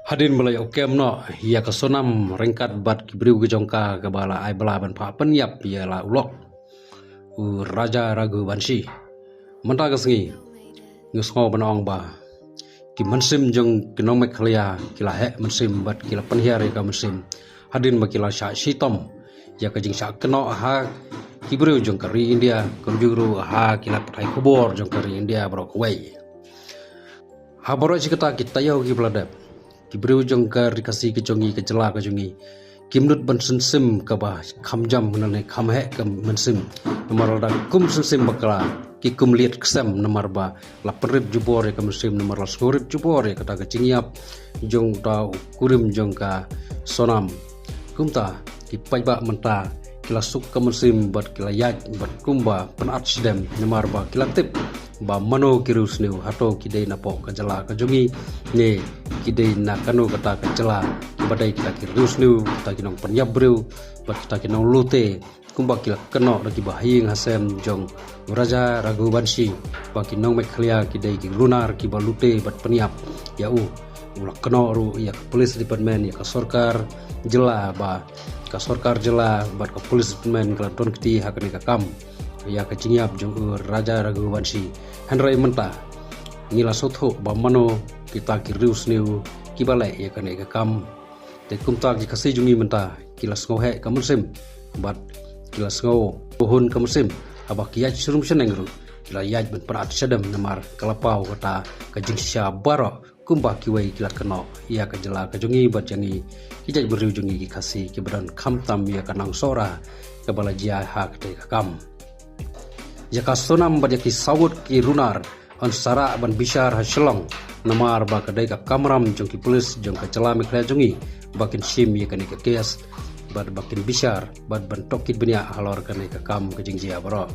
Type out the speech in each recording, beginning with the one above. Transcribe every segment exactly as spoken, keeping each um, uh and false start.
Hadien ba la ïoh kem noh ïa ka Sonam ryngkat bad ki briew ki jong ka, kaba la ai bala ban phah pynïap ïa la u lok, u Raja Raghuvanshi. Mynta ka sngi nga sngew ban ong ba ki mynsiem jong ki nong Meghalaya ki la heh mynsiem bad ki la pynhiar ïa ka mynsiem hadien ba ki la shah shitom ïa ka jingshah kynnoh ha ki briew jong ka ri India, kumjuh ruh ha ki lad pathai khubor jong ka ri India baroh kawei. Ha baroh shi katta ki taïew kiba la dep, ki briew jong ka ri Khasi ka jong ngi, ka jylla ka jong ngi, kim nud ban synsim kaba kham jam ne kham heh ka mynsiem. Namar lada kum synsim bakla, ki kum liat ksem, namar ba la pynrip jubor ïa ka mynsiem, namar la sngewrip jubor ïa kata ka jingïap jong uta u kurim jong ka Sonam. Kumta ki paidbah mynta ki la suk ka mynsiem bad ki la ïaid bad kumba pynat shadem, namar ba ki la tip ba mano ki riewsniew, hato ki dei napoh ka jylla ka jong ngi ne ki dei na kano kata ka jylla, ba dei kita ki riewsniew, kita ki nongpynïap briew bad kita ki nonglute, kumba ki la kynnoh da kiba ha ïing ha sem jong u Raja Raghuvanshi, ba ki nong Meghalaya ki dei ki runar kiba lute bad pynïap ïa u. U la kynnoh ruh ïa ka police department, ïa ka sorkar jylla, ba ka sorkar jylla bad ka police department ka la don kti ha kane ka kam ïa ka jingïap jong u Raja Raghuvanshi. Hynrei mynta ngi la sngewthuh ba mano kita ki riewsniew kiba leh ïa kane ka kam. Te kumta ki Khasi jong ngi mynta ki la sngew heh ka mynsiem bad ki la sngew hun ka mynsiem, haba ki ïaid shrum shaneng ruh ki la ïaid ban pynat shadem, namar ka la paw kata ka jingshisha baroh, kumba kiwei ki la kynnoh ïa ka jylla ka jong ngi bad jong ngi, ki jaitbynriew jong ngi ki Khasi kiba don khamtam ïa ka nang Sohra kaba la jia ha kata ka kam. Ïa ka Sonam bad ïa ki saw ngut ki runar yn sa rah ban bishar ha Shillong, namar ba ka dei ka kamram jong ki pulit jong ka jylla Meghalaya jong ngi ba kin shim ïa kane ka kes bad ba kin bishar bad ban tohkit bniah halor kane ka kam ka jingjia baroh.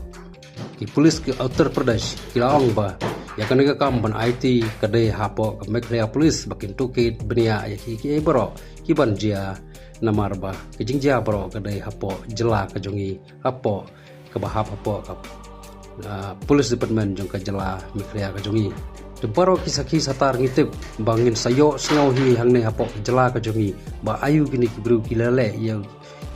Ki pulit ka Uttar Pradesh ki la ong ba ïa kane ka kam ban aiti ka dei hapoh ka Meghalaya Police ba kin tohkit bniah ïa ki, ki baroh ki ban jia, namar ba ka jingjia baroh ka dei hapoh jylla ka jong ngi, hapoh kaba hap hapoh ka, ah, police department jong ka jylla Meghalaya ka jong ngi. Te baroh ki sakhi satar ngi tip ba ngin sa ïohsngew hi hangne hapoh ka jylla ka jong ngi ba aïu kine ki briew ki la leh ïa,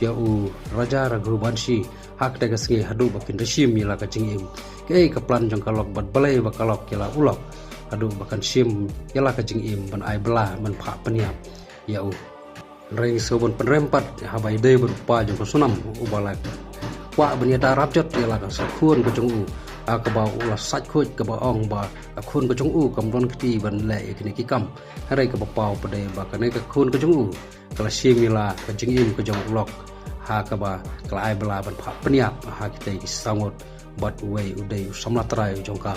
ïa u Raja Raghuvanshi ha kata ka sngi haduh ba kin da shim ïa la ka jingim. Kaei ka plan jong ka lok bad balei ba ka lok ïa la u lok haduh ba kan shim ïa la ka jingim ban ai bala ban phah pynïap ïa u. Hynrei ngi sngewbha ban pynrem pat haba ïadei bad u kpa jong ka Sonam, uba la kwah ban ïada rap jot ïa la ka khun ka jong u, ha kaba u la sait khuid kaba ong ba ka khun ka jong u kam don kti ban leh ïa kine ki kam. Hynrei kaba paw pat dei ba kane ka khun ka jong u ka la shim ïa la ka jingim ka jong u lok, ha kaba ka la ai bala ban phah pynïap ha kita ki saw ngut bad uwei u dei u samla trai jong ka.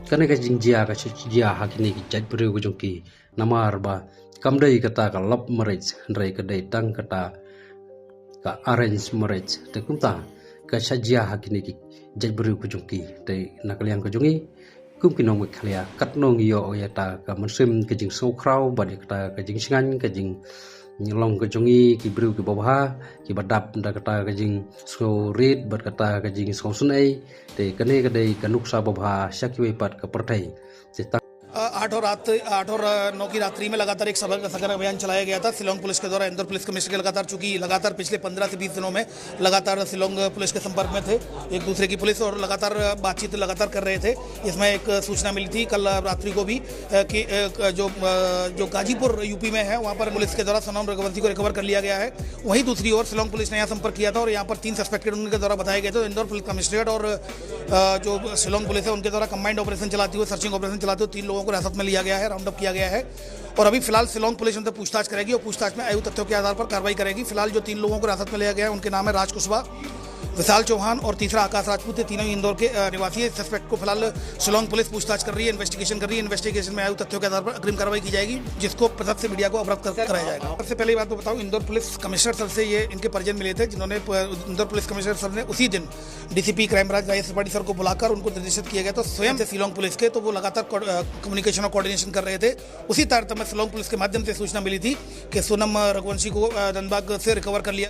Kane ka jingjia ka shah jia ha kine ki jaitbynriew ka jong ki, namar ba kam dei kata ka love marriage, hynrei ka dei tang kata ka arranged marriage. Te kumta ka shah jia ha kine ki jaitbynriew ka jong ki. Te na ka liang ka jong ngi kum ki nong Meghalaya, katno ngi ïoh ïa kata ka mynsiem ka jingsngewkhraw bad ïa kata ka jingshngaiñ, ka jinglong ka jong ngi ki briew kiba bha, kiba dap da kata ka jingsngewrit bad kata ka jingsngewsynei. Te kane ka dei ka nuksa babha sha kiwei pat ka pyrthei. Te tang अ, आठ और रात, आठ और, अ, नौ की रात्रि में लगातार एक सफाई का सघन अभियान चलाया गया था शिलोंग पुलिस के द्वारा इंदौर पुलिस कमिश्नर के लगातार, चूंकि लगातार पिछले पन्द्रह से बीस दिनों में लगातार शिलोंग पुलिस के संपर्क में थे, एक दूसरे की पुलिस और लगातार बातचीत लगातार कर रहे थे। इसमें एक सूचना मिली थी कल रात्रि को भी, अ, कि, अ, जो, अ, जो गाजीपुर यूपी में है, वहाँ पर पुलिस के द्वारा सोनम रघुवंशी को रिकवर कर लिया गया है। वहीं दूसरी ओर शिलोंग पुलिस ने यहाँ संपर्क किया था और यहाँ पर तीन सस्पेक्टेड उनके द्वारा बताए गए थे। इंदौर पुलिस कमिश्नरेट और, अ, जो शिलोंग पुलिस है, उनके द्वारा कंबाइंड ऑपरेशन चलाते हुए, सर्चिंग ऑपरेशन चलाते हुए तीन लोगों को हिरासत में लिया गया है, राउंड अप किया गया है। और अभी फिलहाल शिलोंग पुलिस उनसे पूछताछ करेगी और पूछताछ में आयु तथ्यों के आधार पर कार्रवाई करेगी। फिलहाल जो तीन लोगों को हिरासत में लिया गया है, उनके नाम है राज कुशवाहा, विशाल चौहान और तीसरा आकाश राजपूत। ये तीनों ही इंदौर के, अ, निवासी हैं। सस्पेक्ट को फिलहाल शिलोंग पुलिस पूछताछ कर रही है, इन्वेस्टिगेशन कर रही है। इन्वेस्टिगेशन में आयु तथ्यों के आधार पर अग्रिम कार्रवाई की जाएगी, जिसको प्रदर्श से मीडिया को अवगत कर, कराया जाएगा। सबसे पहले ये बात मैं बताऊं, इंदौर पुलिस कमिश्नर सर से ये इनके परिजन मिले थे, जिन्होंने प-, इंदौर पुलिस कमिश्नर सर ने उसी दिन DCP crime branch Rajesh Tripathi sir को बुलाकर उनको निर्देशित किया गया था। स्वयं से शिलोंग पुलिस के, तो वो लगातार को-, अ, कम्युनिकेशन और कोऑर्डिनेशन कर रहे थे। उसी तारतम्य में शिलोंग पुलिस के माध्यम से सूचना मिली थी कि सोनम, अ, रघुवंशी को, अ, धनबाद से रिकवर कर लिया।